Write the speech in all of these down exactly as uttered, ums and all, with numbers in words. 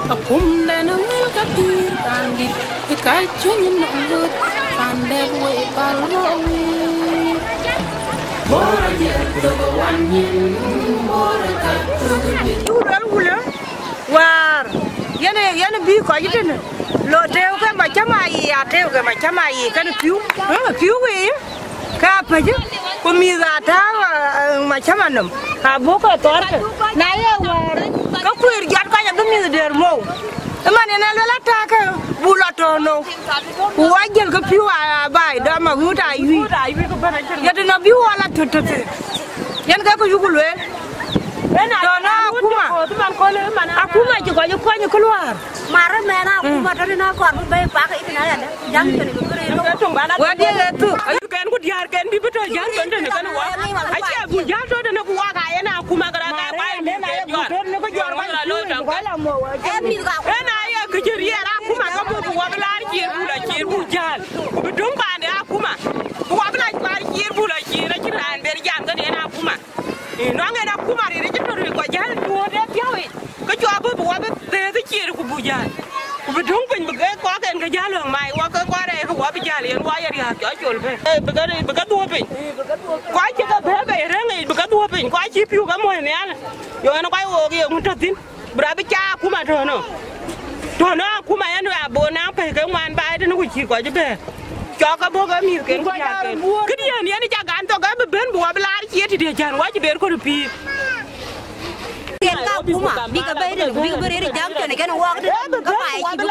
Akum den wil ka pir pandit, ka chung no gut, pande we pal wo wi. Bora ye dogo wan yin, bora ka dogo ni. Wule, wule, war, yene, yene bi ko yitene. Lo tew ke ma chama yi, a tew ke ma chama yi, kan piu, eh, piu wi. Ka päc, ku mïth aa tääu, eh, macäma nɔm, ka buk kɔc thɔ̈ɔ̈rkë. Na ye wäär, ke kueer jɔt kɔc abï mïth dëër mou. Ëman yen aluel atäkë, buk lɔ tɔ̈ɔ̈nou. Ku wɔ jiël ke pïu aa baai, dɔm aɣuut aa yuic. Yet nɔ bï wɔ la tötöthë. Yen ke ku yuku lueel. Tɔ̈ɔ̈nou akuma. Akuma cï kɔc kuany ë kë luaar. Marë mɛn akuma tɔ̈ tënë akɔɔr bï bɛ̈i pak ë tënë ayadë. Jam tënë bï bï rëër. Wadiɛ̈ ë thuk. Ayï kɛn ku diäär kɛn bï bï tɔ̈ jäl tɔ̈ tënë kën wak. Acie buk jäl tɔ̈ tënë ku wak, a yen akuma kë raan ë kuany ë jɔt. Ë mïth ka. Ën aye kë cï riɛɛr akuma ke buk bï wɔ bï laar ciëër buk la ciëër buk jäl. Ku bï döŋ paande akuma. Bï wɔ bï la laar ciëër buk la ciëër, acïn raan ber jam kën yen akuma. Ë, nɔŋ en akuma rït acï tɔ̈ rït kɔc jäl tuɔɔt ë piɔ̈u yic. Ke cɔk bï bï wɔ bï dhëëth ciëër ku buk jäl. Ku bï döŋ piny bï ke kɔk en ke jäl wëŋ mai, wɔ ke kɔɔr ë ke wɔ bï jäl yen wɔ ye riääk cɔl col bɛ̈n. Ë, bï ke, bï ke dhuɔ̈k piny. Kɔc cï ke bɛ̈ɛ̈r bei rëŋ yic bï ke dhuɔ̈k piny, kɔc cï pïu ke muɔ̈c nhial. Yo, en kɔc wook ye ŋu tɔ̈ thïn. Bï rɔt bï cak akuma tɔ̈ɔ̈nou. Tɔ̈ɔ̈nou akuma yen abon na pɛ̈i ke ŋuan ba ë tënë ku cïï kɔc bɛ̈ɛ̈r. Cɔk ke bɔ̈ ke mïthken ku diäärken. Këdiɛ̈n yen ca gan thok abï bɛ̈n bï wɔ bï laar ciëër tëde cän wɔ cï ber kɔ̈t pïïr. Yen ka akuma bï ke bɛ̈i tënë bï ke bï rëër jam tënë kën wɔɔk tënë ke pai cï ke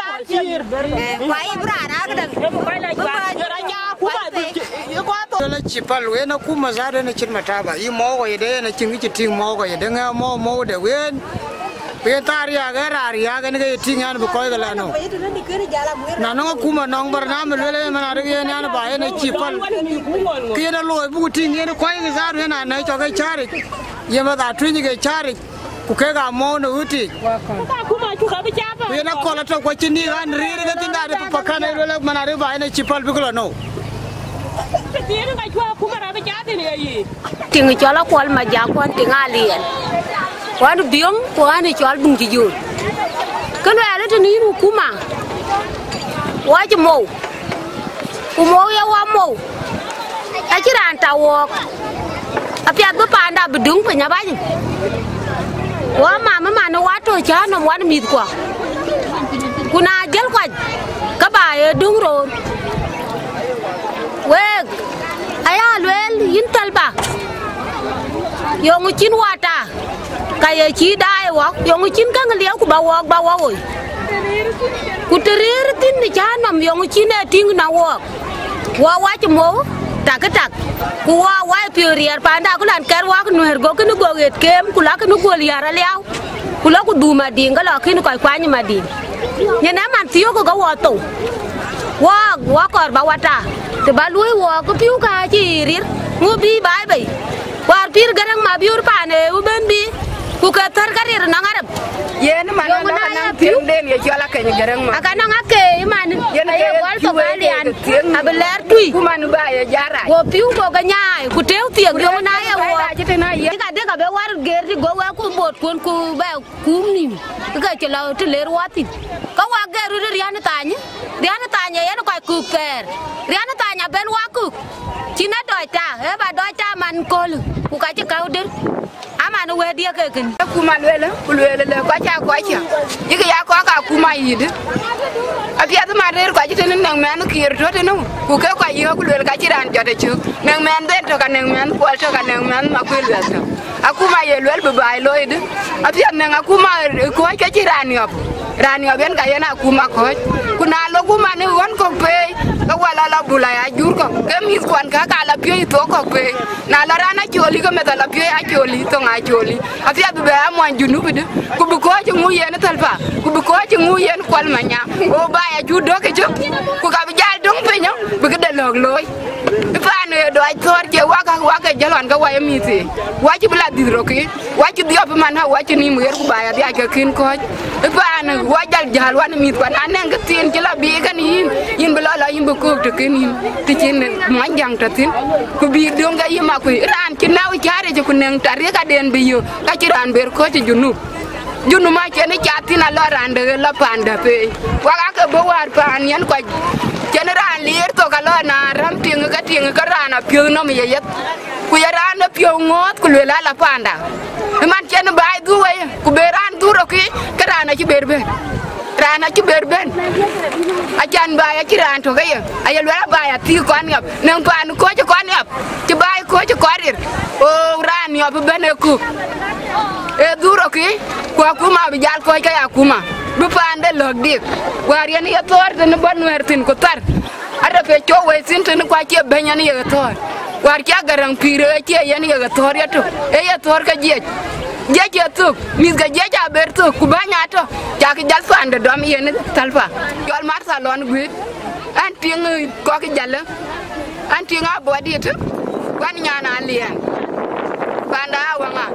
pɔ̈l. Ë, ku ayï bï raan aa këdäŋ. Bï pai. Lël acï päl, yen akuma zat yen acïn mataba, yï mɔ̈u kɔc yede yen acïn kë cï tïŋ mɔ̈u kɔc yede, ŋɛk mɔ̈u mɔ̈u de wen. Ku yen thaar riääk, ë raar riääk, yen ke ye tïŋ an, bï kɔc ke la nɔ̈k. Na nɔŋ akuma nɔŋ barnamij lueel ë man arëk yen an, ba yen acï päl. Ke yen alooi buku tïŋ, yen kɔc ke zat yen anɛ̈i cɔk ke cääric. Yen bä thaa tuny ke cääric. Ku kek aa mɔ̈u në ɣötic. Ku yen akɔ̈l atɔ̈ ku acïn nïïk an, rëër ke thiin daat ë pakan ë lueel man arëk ba yen acï päl bï ke la nɔ̈k. Tiŋ cɔl Akuɔl Majakuɔn tiŋ Aliɛn. Ku an Biöŋ ku an cɔl Duŋ cï Joot. Kë luɛɛl ë tënë yïn akuma, wɔ cï mou, ku mou ye wɔ mou, acïn raan tɔ̈ wɔɔk. Apiɛth bï paanda bï döŋ piny abac. Wɔ mam ëman ë wɔ tɔ̈ cä nɔm wan mïthkuɔ. Ku na jël kɔc, ke ba ye döŋ roor. Week aya lueel yïn Thalba, yöŋ cïn wata, ka ye cï daai wɔk, yöŋ cïn käŋ liɛu ku ba wɔɔk ba wɔ woi. Ku të rëër thïn cä nɔm, yöŋ cïn ee tïŋ na wɔɔk. Wɔ wac mou tak tak, ku wɔ wac piöör riɛɛr paanda, ku lan kɛr wak nuɛɛr, gokï në gok ɣet keem, ku lakï në guöl yär aliau. Ku lɔ ku dhuk Madiŋ, ke lɔ kïn kɔc kuany ë Madiŋ. Nyin ë man thiökë ke wɔ thou. Wɔɔk, wɔ kɔɔr ba wata, të ba luöi wɔɔk, ke pïu ka cï rir, ŋu bï baai bei? Wäär pïïr Gäräŋ ma biöör paan ë wëbën bï, Ku ke thär ka rir nɔŋ arep. Yen man, yöŋ na ya piu. Tiŋden ye cɔl akeny Gäräŋ man. Aka nɔŋ ake man. Yen aye ke gɔl thok alian. Abï lɛɛr tui. Ku man ba ye jara. Go piu go ke nyaai, ku tëu thiek, yöŋ na ye wɔ. Dïk adïk abï war ger dï go wɛ̈k ku bot kun ku bɛ kum nïm. Ke cï lɔ të ler wɔ thïn. Ka wak ger röt riän thany. Riän thany yen kɔc kuk thɛɛr. Riän thany abën wak kuk. Cïn adɔc ta, e ba dɔc ta man köl. Ku ka cï käu dïr. Aman wɛ̈tdiɛ̈ ke kën. Akuma lueel, ku lueel le kɔc aa kɔc cä. Yïk ya kɔk akuma yïdï. Apiɛth man rëër kɔc tënë nɛŋ mɛnh kiir tɔ̈ tënë, ku ke kɔc yöök ku lueel ka cï raan jɔt ë cök. Nɛŋ mɛnh dhën tɔ̈ ka nɛŋ mɛnh kuɔl tɔ̈ ka nɛŋ mɛnh makuël luɛth tɔ̈. Akuma ye lueel bï baai looi dï. Apiɛth nɛŋ akuma kɔ̈ɔ̈c ke cï raan niɔp. Raan niɔp yen ka yen akuma kɔ̈ɔ̈c. Ku na lɔ kuma në ɣön kɔ̈k peei, ke wala la bula ya jur kɔ̈k. Ke mïthkuan ka ka la piööc thok kɔ̈k peei. Na lɔ raan acoli ke meth ala piööc acoli, thoŋ acoli. Apiɛth bï bɛ a muɔny Junub dï, ku bï kɔ̈ɔ̈c ŋu yen Thalpa, ku bï kɔ̈ɔ̈c ŋu yen Kuɔl Manya. Go baai acuk dɔ̈k ë cök, ku ka bï jal döŋ piny, bï këde lɔ̈k looi. Ë paan ë dɔc thɔ̈ɔ̈r cie wak, wak ke jël ɣɔn ke wai ë mïth ë. Wacï bï la dhïth rökï, wacï dhiɔp ë man, wacï nïïm ɣer ku baai adhiac ke kën kɔ̈ɔ̈c. Ë paan ë wä jal jäl wan ë mïth kuan, na nɛŋ kë thiin cï la biic kën yïn, yïn bï lɔ lɔ yïn bï köök të kën yïn, të cïn muɔnyjäŋ tɔ̈ thïn. Ku bï döŋ ke yï Makuëi, raan cï nɛ̈u cäär ë cï ku nɛŋ tarika den bï yök, ka cï raan ber kɔ̈ɔ̈c ë Junub. Junub acïn ë cath thïn alɔ raan de ɣer lɔ paan däp ë. Wak aake bï wäär paan yen kɔc. Cïn raan liir thok alɔ na räm tiŋ ke tiŋ ke raan apiöth nɔm ye yeth. Ku ye raan ë piɔ̈u ŋɔ̈ɔ̈th ku lueel ala panda. Ë man cïn baai dhuk wei, ku be raan dhuk rökï, ke raan acï ber bɛ̈n. Raan acï ber bɛ̈n. Acan baai acï raan tök ëye. Aye lueel abaai athii kɔn ŋiɔp. Nɛŋ paan kɔ̈ɔ̈c kɔn ŋiɔp. Cï baai kɔ̈ɔ̈c kɔn rir. O raan ŋiɔp ëbɛ̈n ë kuk. Ee dhuk rökï, ku akuma abï jal kɔ̈ɔ̈c ke akuma. Bï paande lɔ̈k dik. Wäär yen ye thɔ̈ɔ̈r tënë bɔ̈ Nuɛɛr thïn ku thar. Arëp ë cɔk wei thïn tënë ku acie bɛ̈ny yen ye thɔ̈ɔ̈r. Wäär cï Gäräŋ pïïr ë cie yen ye thɔ̈ɔ̈r yetök. Ee ye thɔ̈ɔ̈r ke jiëc. Jiëc ye thök, mïth ke jiëc aber thök, ku bäny atɔ̈, cakï jal paande dɔm yen Thalpa. Cɔl Martha lɔn guiir, ɛn tiŋ kɔ̈k jalë, ɛn tiŋ abɔ̈ dit, ku ɛn nyan aliɛɛn. Panda awaŋa.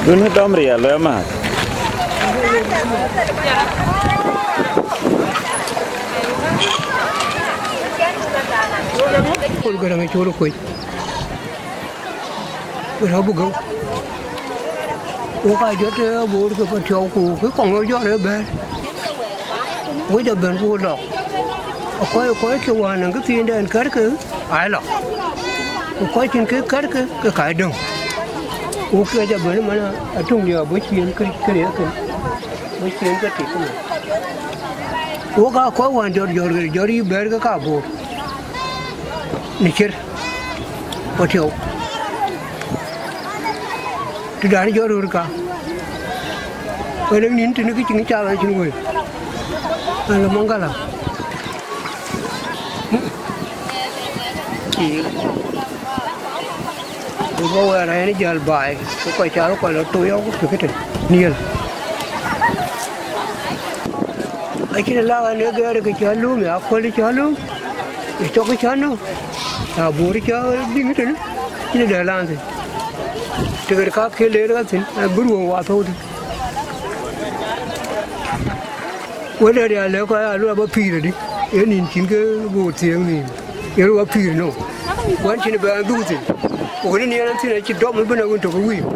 Dun dɔm riɛl lɔ ëmääth. Kun Gäräŋ ë col kuec. Ku rɔ̈ bï gäu. Wok aa jɔt ë aboor ke Patiɔu ku kë kɔŋ ë jɔt ë bɛ̈ɛ̈r. Wec abɛ̈n ku lɔk. Akɔc, akɔc ke wään nɔŋ kë thiindɛn kärkë, aa lɔ. Ku kɔc cïn kë kärkë, ke ka döŋ. Wok kë abɛ̈n man atuŋ diɛɛr bɔ̈ ciëën kë, kë riɛɛk kën. Bɔ̈ ciëën ke tik kënë. Wok aa kɔc wään jɔt, jɔt, jɔt yï bɛ̈ɛ̈r ke ka aboor. Në cier. Patiɔu. Të dan jɔ röör ka. Wën ë nïn tënë kë cïn cä bɛ cïn wël. Ala Maŋgala. Ku bä wɛɛr ë jäl baai, ku kɔc cath kɔc lɔ toc ɣɔ̈k ku piɛ̈k tënë niël. Acïn la ɣɛn ë gɛɛr kë cä lööm, ya kööl cä lööm, ë cɔk cä nööm, na boor cä bïŋ tënë, cïn dɛ lan thïn. Tëkër ka kë leer ɣa thïn, abï ruöŋ wa thou thïn. Wël dɛ̈t ya lɛ̈k kɔc aa luel abä pïïr adï, yen nïn cïn ke boor thiëëŋ nïïm, yen abä pïïr nou. Wën cïn bɛ an dhuk thïn, ku kënë niɛn an thïn acï dɔm ëbën awën tök ë wïïm.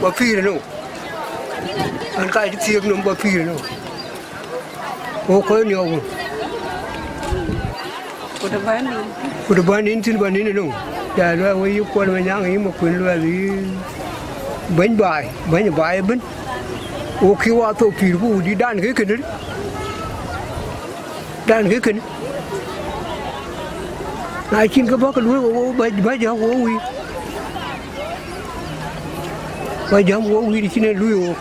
Bä pïïr nou. An ka cï thiëëk nɔm bä pïïr nou. Wo kɔc niɔɔk wun. Ku të bä nïïm. Ku të bän nin thïn bän nin ënɔŋ, ya luɛɛl wei yï Kuɔl Manyaŋ, yï Makuën, luɛɛl yï bɛ̈ny baai, bɛ̈ny baai ëbën. Wo kï wa thok pïïr ku wudït dan kë kënë, dan kë kënë. Na cïn kë bäk luɔ̈i wo, wo bä, bä jäk wo wïïr, bä jäk wo wïïr cïn ë luui wo.